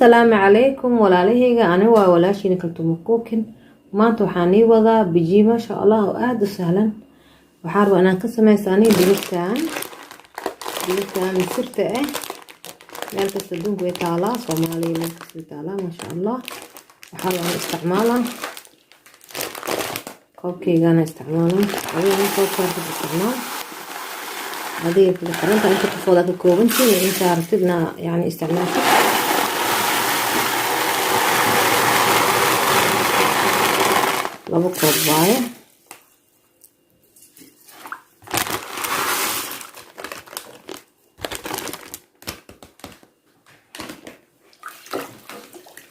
Asalaamu calaykum walaalahayga, ani waa walaashiina Kaltuuma Cooking. Maanta waxaan ii wadaa bijiye, maasha Allah, oo aada u sahlan. Waxaan rabaa inaan ka sameysto aniga digirtaan misirta ah. Meel kasta adduunka way taalaa, Soomaaliya meel kasta way taalaa, maasha Allah. Waxaa rabaa isticmaalaa koobkaygana, isticmaalaa. Adigana koobka rabtid isticmaal, adiga kugu xiranta inta qofooda ka koobantiin, inta rabtidna yani isticmaashid. 2 koob waaye.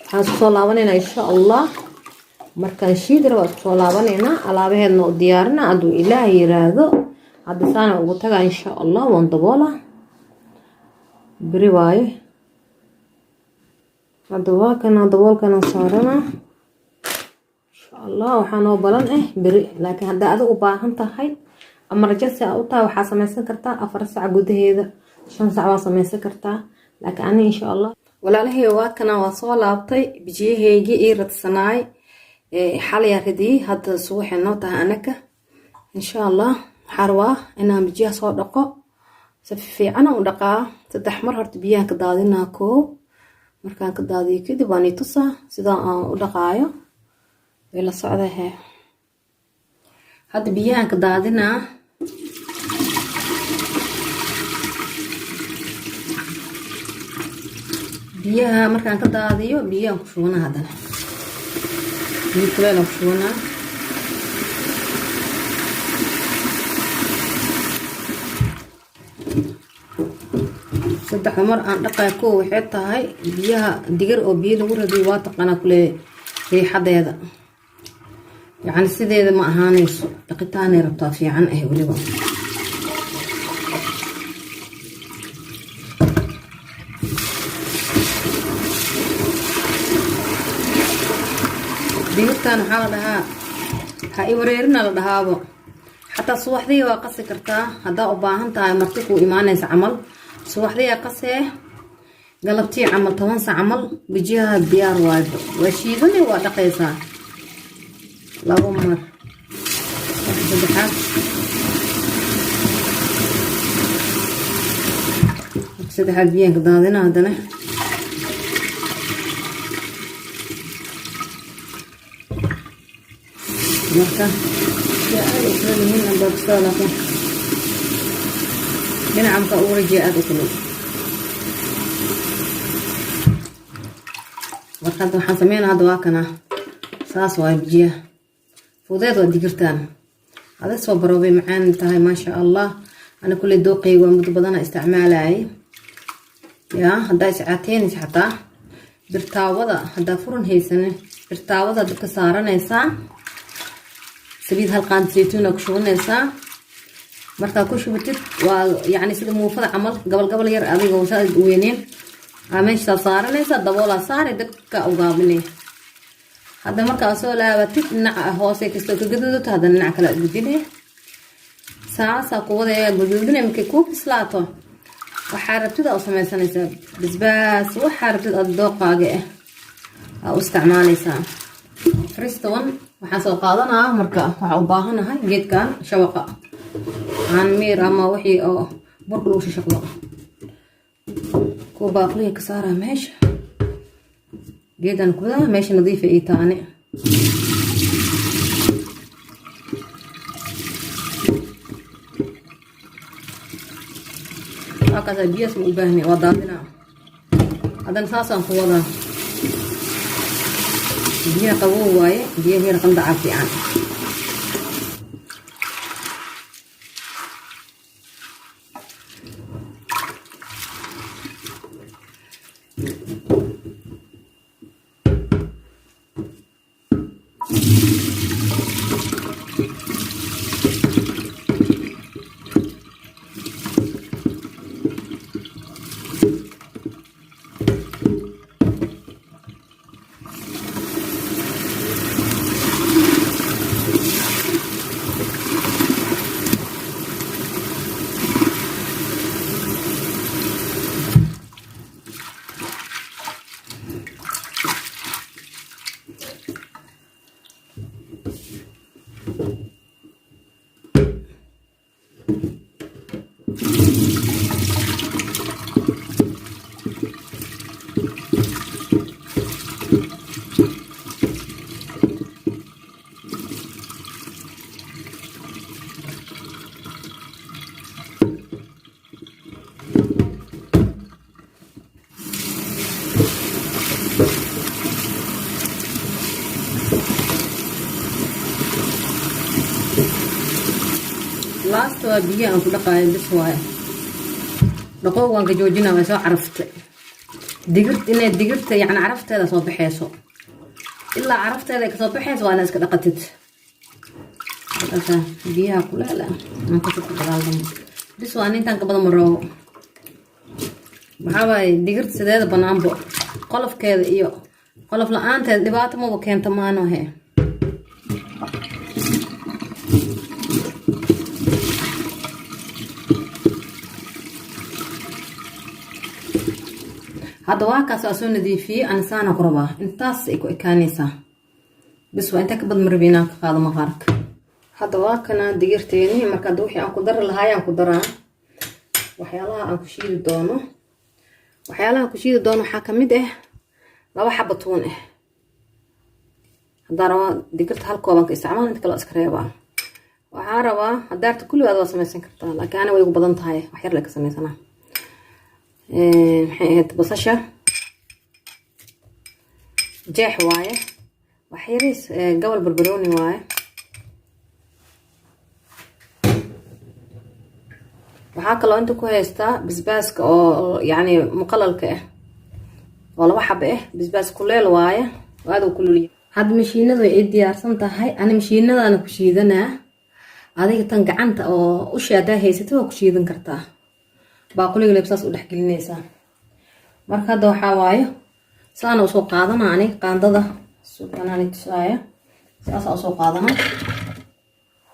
Waxaan isku soo laabanaynaa, insha Allah, markaan shiidi raba isku soo laabanaynaa, alaabaheedna u diyaarina hadduu Ilaah yiraahdo. Hadda saana ugu tagaa, insha Allah, waan daboola, beri waaye. Hadda waa kana, daboolkana saarana, insha Allah. Waxaa noo balan ah beri, laakiin haddaa adig u baahan tahay ama rajasi aa u tahay, waxaa sameysan kartaa 4 sac gudaheeda, 5 sac waa sameysan kartaa. Laakiin ani, insha Allah, walaalahay, waa kana, waa soo laabtay. Bijiyahaygii ii radsanaay xalayaa radiyey, hadda subaxay noo tahay anaka. Insha Allah, waxaa rabaa inaan bijiyaha soo dhaqo. Si fiican u dhaqaa, 3 mar horta biyahan ka daadinaa. Koo markaan ka daadiyo kadib waan i tusaa sidaa aan u dhaqaayo, way la socdahe. Hadda biyahan ka daadinaa. Biyaha markaan ka daadiyo, biyahan ku shubanaa. Haddana biyo kuleelaan ku shubanaa. Saddexda mar aan dhaqaya, kow waxay tahay biyaha digar oo biyo lagu radiyo, waa taqaanaa kule riixadeeda, yacni sideeda ma ahaanayso, dhaqitaanay rabtaa fiican ah weliba. Digirtan waxaa la dhahaa ha i wareerina la dhahaabo. Xataa subaxdii waa qasi kartaa haddaa u baahan tahay, marti kuu imaanaysa camal. Subaxdiyaa qasee, galabtii camal, 10 sac camal, bijiyaha diyaar waaybo. Waa shiidani, waa dhaqaysaa 2 mar. Saddexaad, marka saddexaad biyaanka daadina haddana. Marka yaa aada u kulul yihiin ambaabistada, laakiin dhinaca markaa ugu rajiya aada u kulul. Marka hadda waxaan sameynaa, hadda waa kana, saas waay bijiyaha fudeed waa digirtaan. Adag soo baroobay, macaan tahay, maasha Allah. Ana kulley dooqeyga waa muddo badana isticmaalayay. Yaa haddaa iscaateynaysa, xataa birtaawada haddaa furan haysanin, birtaawada dabka saaranaysaa, saliid hal qaand saytuuna ku shubanaysaa. Markaa ku shubatid, waa yacni sida muufada camal, gabal gabal yar adigoo saa u weyneen aa meeshaa saaranaysaa, daboolaa saari, dabka ugaabinay. Hadda markaa soo laabatid, dhinaca hoose kastoo ka gaduudato, haddana dhinaca kale gudine, saasaa kuwada gaduudinay. Markay kuu bislaato, waxaa rabtid aa u sameysanaysaa, basbaas, waxaa rabtid aad dooqaaga ah aa u isticmaalaysaa. First one waxaan soo qaadanaa, marka waxaa u baahanahay geedkan shawaqa caanmiir ama wixii oo burka lagu shashaqdo. Kuwa baaquliga ka saaraa meesha, geedan kudaa meesha nadiifa ii taane. Waa kaasaa, biyaas ma u baahni, waa daadinaa. Haddana saasaan ku wadaa. Biyaha qabow waaye, biyaha yar qandaca fiican. Last waa biyo aan ku dhaqaayo bis waaye. Dhaqoog waan ka joojinaa, way soo caraftay digirta. Inay digirta yacni carafteeda soo baxeyso, ilaa carafteeda ay kasoo baxeyso, waa inaa iska dhaqatid. Markaasa biyaha kuleel ah aan ka shubto gadaal dambe. Bis waa, intaan ka badan ma roobo. Maxaa waaye, digirta sideeda banaanbo qolofkeeda iyo qolof la-aanteeda dhibaato maba keento maano he. Hadda waa kaas, waa soo nadiifiyey. Anisaana ku rabaa, intaas ay ku ekaanaysaa. Bis waa, inta ka badan ma rabi inaan ka qaado maqaarka. Hadda waa kana digirteeni. Marka hadda wixii aan ku dari lahaay aan ku daraa. Waxyaalaha aan ku shiidi doono, waxyaalaha ku shiidi doono waxaa kamid ah 2 xaba tuun ah. Haddaan rabaa digirta hal koobaan ka isticmaal, inta kale iska reebaa. Waxaa rabaa hadaarta kulligaad waa samaysan kartaa, laakiin ana way igu badan tahay, wax yar le ka samaysanaa. Maxay ahayd, basasha jeex waaye, wax yariis gobol barbarooni waaye. Waxaa kaloo inta ku haystaa basbaaska oo yacni muqalalka ah oo 2 xaba ah. Basbaas kuleel waaye oo aad u kululya. Hadda mashiinadu way ii diyaarsan tahay. Ani mashiinadaana ku shiidanaa. Adiga tan gacanta oo ushi haddaa haysatid waa ku shiidan kartaa. Baaquliga leeb saas u dhex gelinaysaa. Marka hadda waxaa waaye saana usoo qaadana. Aniga qaandada suuqanaani tusaaya, saasaa usoo qaadana,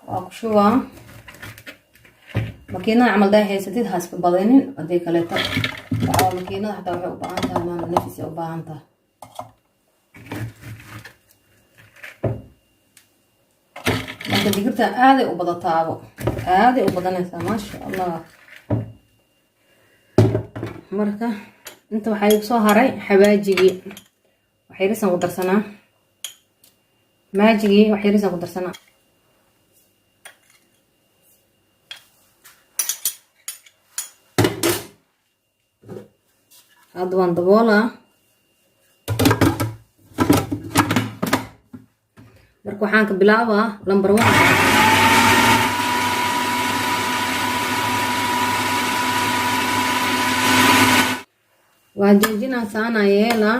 waa ku shubaa. Makiinada camal daa haysatid, ha iska badinin. Haddii kaleeto waxaa makiinada xataa waxay u baahan tahay maana nafis ay u baahan tahay. Marka digirta aaday u badataabo, aaday u badanaysaa, maasha Allah. Marka inta waxaa igu soo haray xawaajigii, wax yarisaan ku darsanaa. Maajigii wax yarisaan ku darsanaa. Hadda waan daboolaa. Marka waxaan ka bilaabaa number 1. Waa joojinaa, saanaa yeelaa.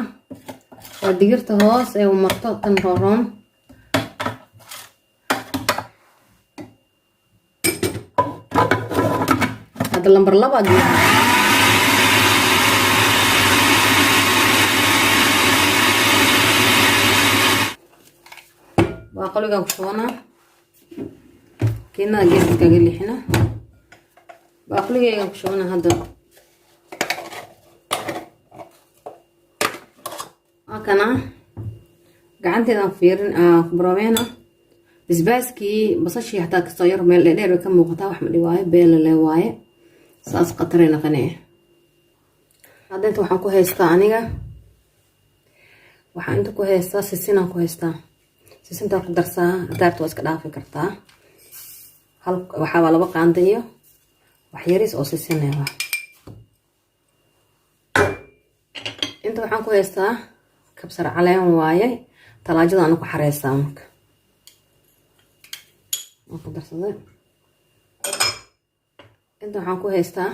Waa digirta hoos ee u marto tan rooroon. Hadda lambar 2 geeyaa. Waa qoligaan ku shubanaa, kiinada geeska kaga lixina, baaquligaygaan ku shubanaa. Hadda waa kana, gacanteedaan fiirin ku baroobeena. Basbaaskii, basashii hataa kastoo yar meel dheer way ka muuqataa, wax ma dhibaayo, beelale waaye. Saas khataray naqanee. Hadda inta waxaan ku haystaa, aniga waxaan inta ku haystaa sisinaan ku haystaa. Sisintaa ku darsaa, hadaarta waa iska dhaafi kartaa. Hal waxaa waa 2 qaando iyo wax yariis oo sisine waa. Inta waxaan ku haystaa kabsar caleen waaye, talaajada ana ku xareysaa. Marka waan ku darsaday. Inta waxaan ku haystaa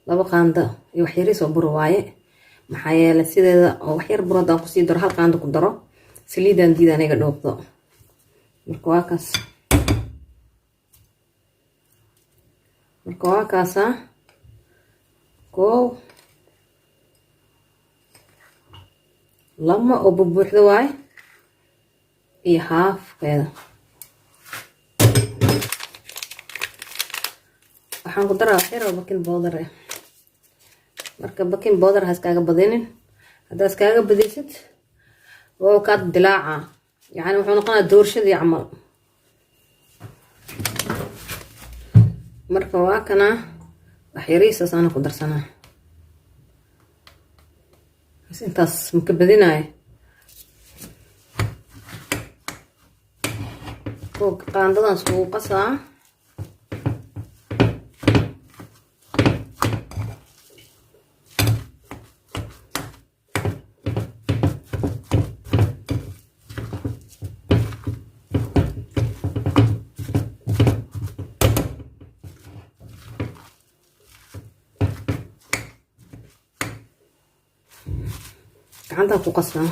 2 qaando iyo wax yariis oo bur waaye. Maxaa yeelay sideeda oo wax yar bur haddaan kusii daro, hal qaando ku daro, saliidaan diida aniga dhooqdo. Marka waa kaas. Marka waa kaasaa, 1, 2 oo bubuuxdo waaye iyo haafkeeda. Waxaan ku daraa wax yar oo baking powder ah. Marka baking powder ha iskaaga badinin. Haddaa iskaaga badisid, wuu kaa dilaaca, yacni wuxuu noqonayaa doorshadii camal. Marka waa kana, wax yariisaas ana ku darsanaa bas, intaas maka badinaayo. Qaandadan iskugu qasaa. Gacantaan ku qasaa.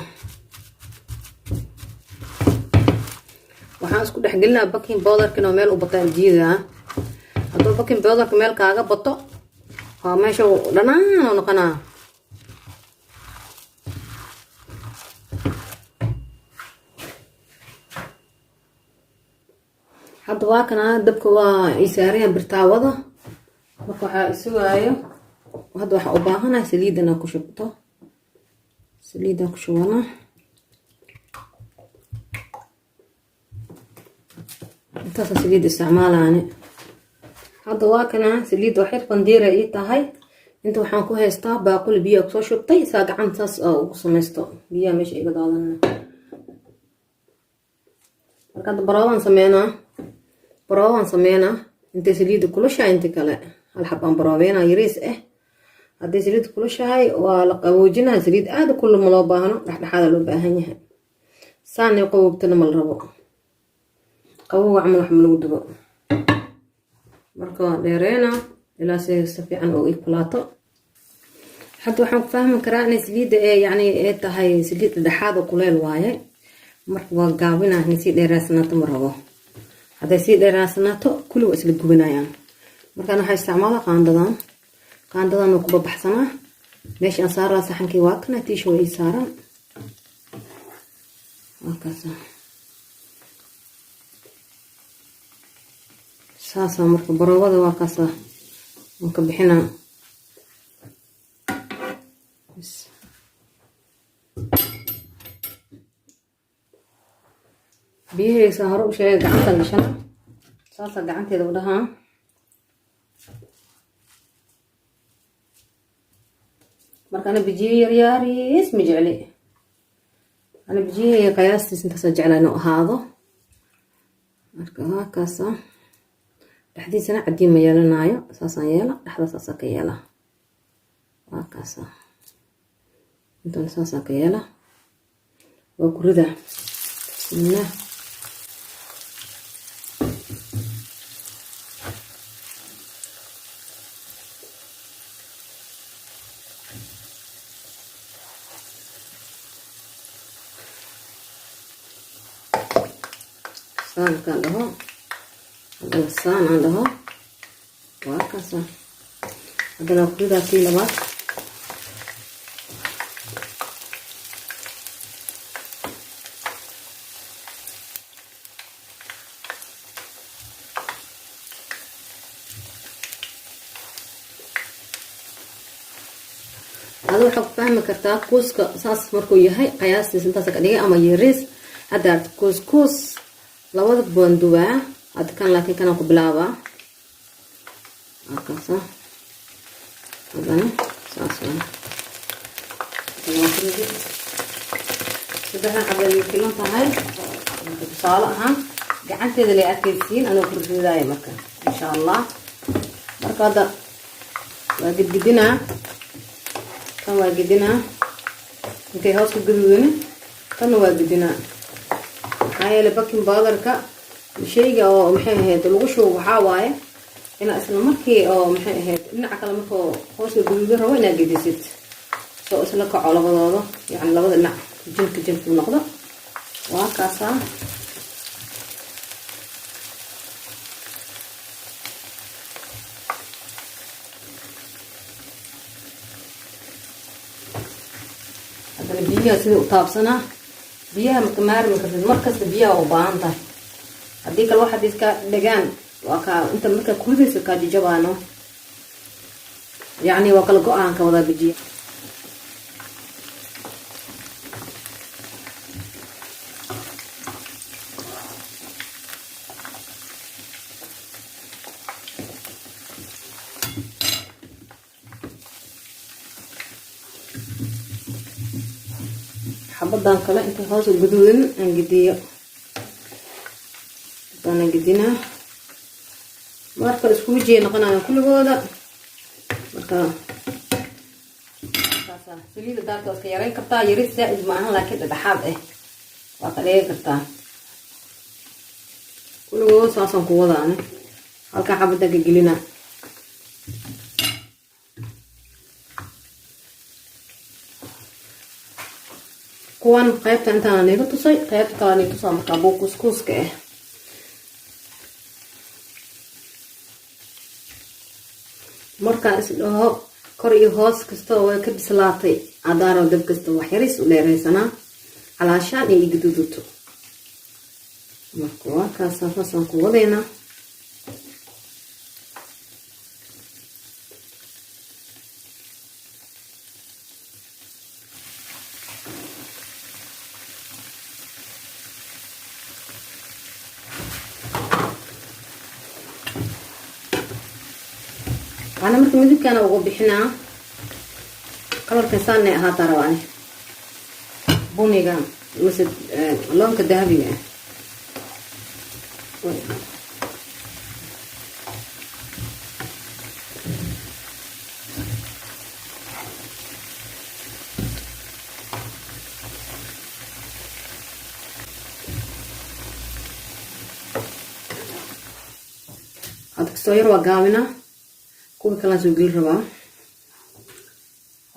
Waxaan isku dhexgelinaa baking powderkin oo meel u bataa aljiidaa. Hadduu baking powderka meel kaaga bato, waa meesha dhanaan oo noqonaa. Hadda waa kana, dabka waa ii saaraya birtaawada. Marka waxaa isugaayo, hadda waxaa u baahanahay saliid inaa ku shubto. Saliidaan ku shubanaa. Intaasa saliid isticmaalaani. Hadda waa kana, saliidda wax yar bandiira ii tahay. Inta waxaan ku haystaa baaquli biyaa kusoo shubtay, saa gacanta saas ugu samaysto, biyaha meesha iga daadanana. Marka hadda baroobaan sameynaa, baroobaan sameynaa. Intay saliidda kulushahay, inta kale hal xabaan baroobeynaa yariis ah. Hadday saliidda kulushahay, waa la qaboojinaa. Saliid aada kulul ma loo baahno, dhexdhexaada loo baahan yahay. Saanay qaboobtana ma la rabo, qabowga camal wax ma lagu dubo. Marka waa dheereena ilaa si si fiican oo ii kulaato. Hadda waxaan ku fahmi karaa inay saliidda ee yacni ay tahay saliid dhexdhexaad oo kuleel waaye. Marka waa gaabinaa, inay sii dheeraasanaato ma rabo. Hadday sii dheeraasanaato, kulli waa isla gubanayaan. Markaan waxaa isticmaala qaandadan, qaandadan waa ku babaxsanaa. Meesha aan saaraa saxankii waa kana, tiisha waa ii saaran, waa kaasa saasa. Marka baroobada waa kaasa, waan ka bixinaa. Bas. Biyahaysa hore u sheegay, gacanta gashana saasa gacanteeda u dhahaa. Marka ana bijiye yaryaariis ma jecli. Ana bijiyahayga qiyaastiis intaasa jeclaa inuu ahaado. Marka waa kaasa, dhexdiisana cadiin ma yeelanaayo, saasaan yeela, dhexda saasaa ka yeela. Waa kaasa, intana saasaan ka yeela. Waa ku rida, bismillaah. Saan markaan dhaho, haddana saan aan dhaho, waa kaasa. Haddana waa ku ridaa tii labaad. Adu waxaa ku fahmi kartaa kuuska saas markuu yahay, qiyaastiis intaas ka dhigay ama yariis. Hadda aragti, kuus kuus labada baan dubaa hadda kan, laakiin kanaan ku bilaabaa. Halkaasa haddana saas waa. Saddexdan xabo ayay filan tahay. Marka tusaale ahaan gacanteeda lay arkaysiin anoo kurridaaya. Marka insha Allah, marka hadda waa gedgedinaa, kan waa gedinaa intay hoos ka gaduudani, kanna waa gedinaa. Maxaa yeelay baking powderka shayga oo maxay ahayd lagu shubo, waxaa waaye inaa isla markii oo maxay ahayd dhinaca kale markoo hooska gaduudan rabo inaad gedisid, soo isla kaco labadooda, yacni labada dhinac jinka jinku noqdo. Waa kaasaa. Haddana biyaha sidii u taabsanaa, biyaha maka maarmi kartid. Markasta biyaha u baahan tahay, haddii kale waxaad iska dhagaan, waa kaa inta markaa kuridayso kaa jajabaano, yacni waa kala go-aan ka wadaa bijiya. Xabadan kale intay hoos u guduudan aan gediyo, hadaan gedinaa. Marka isku wajiay noqonayaan kulligooda. Marka saliida daarta waa iska yareyn kartaa, yaris zaa-id ma ahan, laakiin dhedhexaad ah waa ka dhigi kartaa. Kulligood saasaan ku wada ani halkaa xabada ka gelina. Kuwan qaybta intaana iga tusay, qaybta kalena iga tusaa. Markaa buu kuskuuska ah markaan is dhaho kor iyo hoos kasta way ka bislaatay, cadaaro dab kasta wax yaris u dheereysanaa calaashaan iyo igaduduto. Marka waa kaasa, saasaan ku wadaynaa. Ana marka midabkaana uga bixinaa colorkan saanay ahaataa rabaani, buniga mase loonka dahabiga ah. Hadda kastoo yar waa gaabinaa, kuwa kalaan soo geli rabaa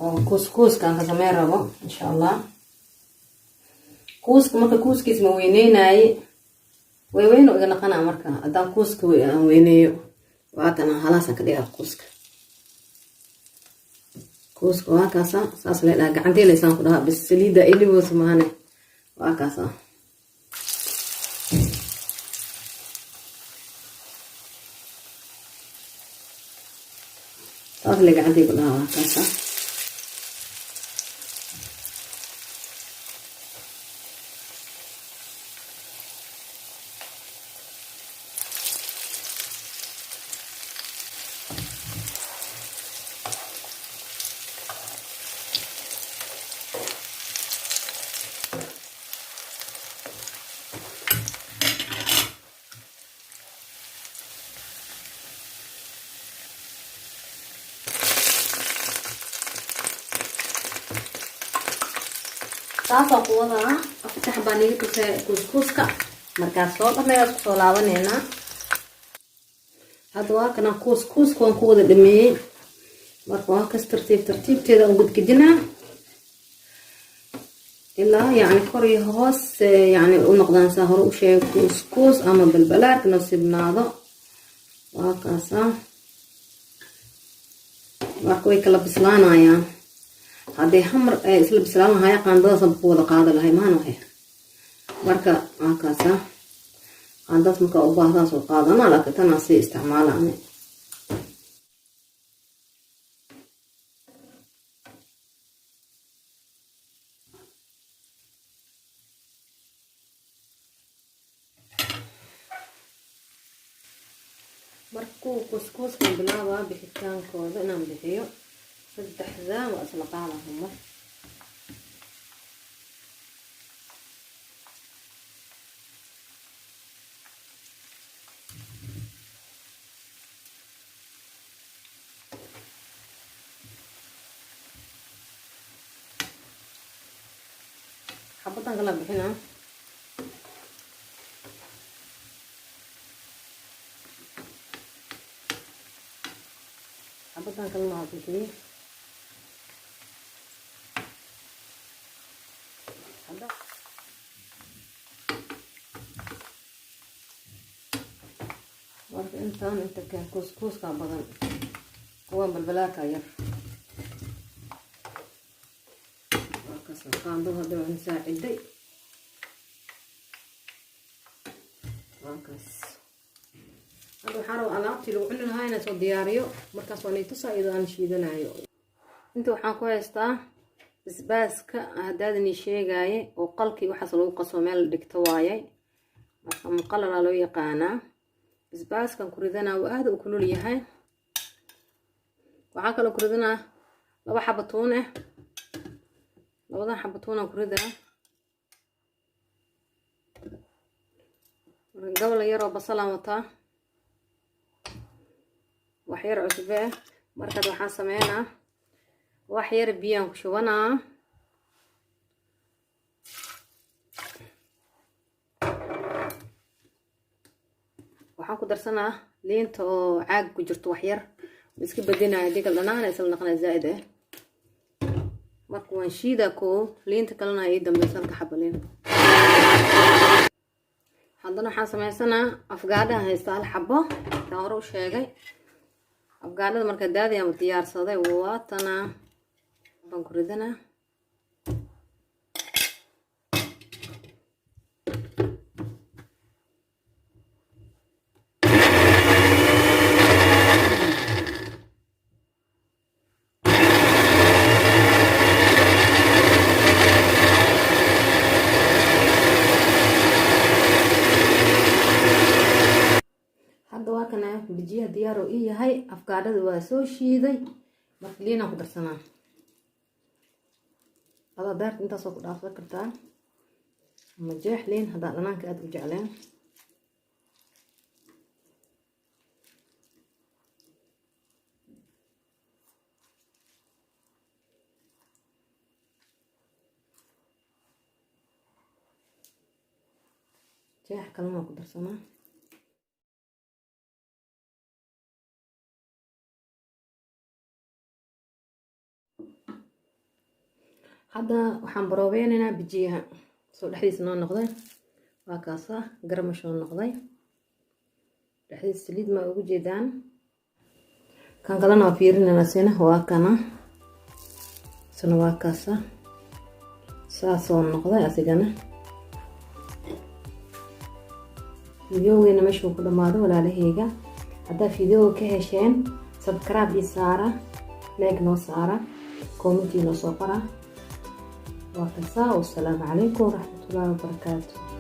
oo kuuskuuskaan ka sameyn rabo, insha Allah. Kuuska marka kuuskiis ma weyneynaaye, wayweyno iga naqanaa. Marka haddaan kuuska aan weyneeyo, waatana halaasaan ka dhigaa kuuska. Kuuska waa kaasa, saas lee dhaha, gacantii laysaan ku dhahaa bis, saliidda iligoos mahane, waa kaasa. Saas lee gacantii ku dhahaa, waa kaasa. Saasoo ku wadaa. Afarta xabaa niga tusay kuuskuuska. Markaas soo dhameeya isku soo laabaneynaa. Hadda waa kana, kuuskuuska waan ku wada dhameeyey. Marka waa kas, tartiib tartiibteeda aan gudgedinaa ilaa yacni kor iyo hoos yacni u noqdaan. Saa hore u sheegay, kuuskuus ama balbalaarka noo sibnaado, waa kaasa. Marka way kala bislaanayaan. Haddii hamar ay isla bislaan lahaaya, qaandadaasaan ku wada qaadi lahay maana wahay. Marka waa kaasa, qaandadaas markaa u baahdaa soo qaadana, laakiin tanaa sii isticmaala ani. Marka kuwa kuuskuuskan bilaabaa bixitaankooda inaan bixiyo. Saddexdaa waa isla qaadahuma. Xabadan kala bixinaa. Xabadan kalena waa bixiyey. Marka intaan inta keen, kuuskuuskaa badan, kuwan balbalaarkaa yar. Waa kasa, qaandada hadda waan saaciday, waa kaas. Hadda waxaan rabaa alaabtii lagu cuni lahaa inaan soo diyaariyo. Markaas waan itusaa iyadoo aan shiidanayo. Inta waxaan ku haystaa basbaaska haddaadani sheegaaye oo qalkii waxaas lagu qaso meel la dhigto waayay. Marka muqalalaa loo yaqaanaa. Basbaaskan ku ridanaa, waa aada u kulul yahay. Waxaa kaloo ku ridanaa 2 xaba tuun ah, labadan xaba tuunaan ku ridaa. Marka gobol yaroo basalaan wataa, wax yar cusbe ah. Markaad waxaan sameynaa, wax yar biyaan ku shubanaa. Waxaan ku darsanaa liinta oo caag ku jirto wax yar, iska badinaya digal dhanaan isla naqnaa zaa'id ah. Marka waan shiidaa koo, liinta kalena ii dambeysa, halka xaba liin. Haddana waxaan sameysanaa afgaadhaha haysta hal xabo kaan hore u sheegay. Afgaadhada marka daadiyaan diyaarsaday, waatana baan ku ridanaa. Hadda waa kana bijiyaha diyaar oo ii yahay. Afgaadhada waa soo shiiday. Marka liinaan ku darsanaa. Adaa daarta intaasoo ku dhaafsan kartaa ama jeex liin haddaa dhanaanka aada u jecleen. Jeex kalena waa ku darsanaa. Hadda waxaan baroobeynaynaa bijiyaha soo dhexdiisa noo noqday. Waa kaasa garamashoo noqday dhexdiisa, saliid maa ugu jeedaan. Kan kalena waa fiirinaynaa sina, waa kana isna, waa kaasa saasoo noqday asigana. Videogeena meeshuu ku dhamaado, walaalaheyga. Haddaa videoga ka hesheen, subscribe ii saara, like noo saara, comment noo soo qora. Waa kasaa. Wasalaamu calaykum waraxmatullaahi wabarakaatu.